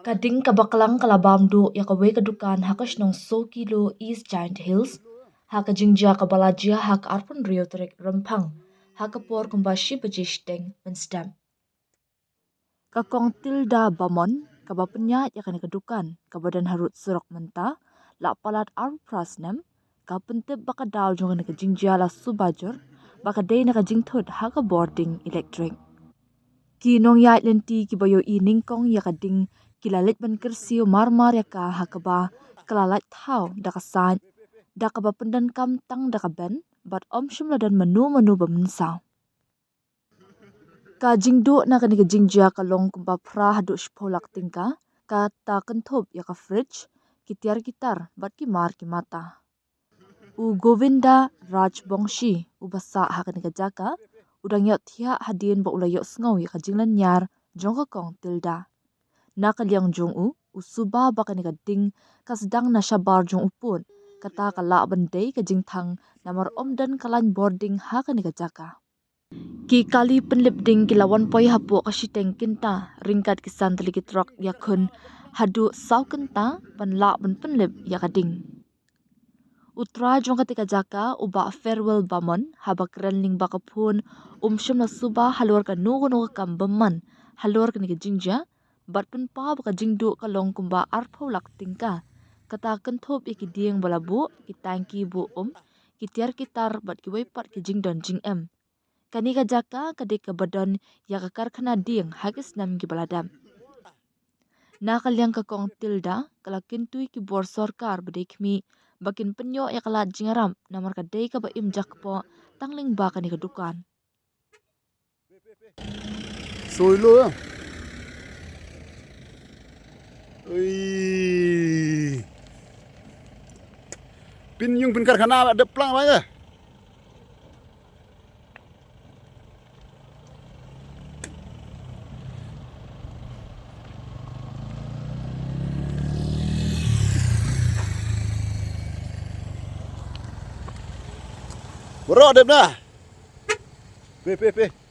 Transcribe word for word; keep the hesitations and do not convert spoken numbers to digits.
Ka ding kaba klang ka la bam duh ïa kawei ka dukan ha ka shnong Sokilo, East Jaintia Hills ha ka jingjia kaba la jia ha ka arphew hynriew tarik Rymphang ha ka por kumba shi baje shiteng mynstep. Ka Kong Tilda Bamon kaba pynïaid ïa kane ka dukan kaba don harud surok mynta, la palat arphew phra snem, ka pyntip ba ka daw jong kane ka jingjia la suba jur, ba ka dei na ka jingthut ha ka bording elektrik. Ki nongïaid lynti kiba ïohi nyngkong ïa ka ding ki la leit ban kyrsiew marmar ïa ka ha kaba ka la lait thaw da ka sait, da kaba pyndonkam tang da ka ben, bad ym shym la don mano mano ba mynsaw. Ka jingduh na kane ka jingjia ka long kumba phra haduh shiphew lak tyngka, kata kynthup ïa ka fridge, ki tiar ki tar bad ki mar ki mata. U Govinda Rajbongshi, uba sah ha kane ka jaka, u dang ïohthiah hadien ba u la ïohsngew ïa ka jinglynñiar jong ka Kong Tilda. Na ka liang jong u, u suba ba kane ka ding ka sdang na shabar jong u pud, kata ka lah ban dei ka jingthang namar ym don ka lain bording ha kane ka jaka. Ki kali pynlip ding ki la wan poi hapoh ka shiteng kynta ryngkat ki san tylli ki trok ïakhun haduh saw kynta ban lah ban pynlip ïa ka ding. U trai jong kata ka jaka, u Bah Farewell Bamon, haba kren lyngba ka phone, um shym la suba halor kano kano ka kam bymman halor kane ka jingjia, bad pynpaw ba ka jingduh ka long kumba arphew lak tyngka. Kata kynthup ïa ki dieng ba la buh, ki tangki buh um, ki tiar ki tar bad kiwei pat ki jingdon jingem. Kane ka jaka ka dei kaba don ïa ka karkhana dieng ha ki snem kiba la dep. Na ka liang ka Kong Tilda, ka la kyntu ïa ki bor sorkar ba dei khmih ba kin pynïoh ïa ka lad jingïarap namar ka dei kaba im jakpoh tang lyngba kane ka dukan. Soi lo ya. Ui. Pynïung pynkarkhana ba dep plang ba ya. Bro, dep na. Pe, pe, pe.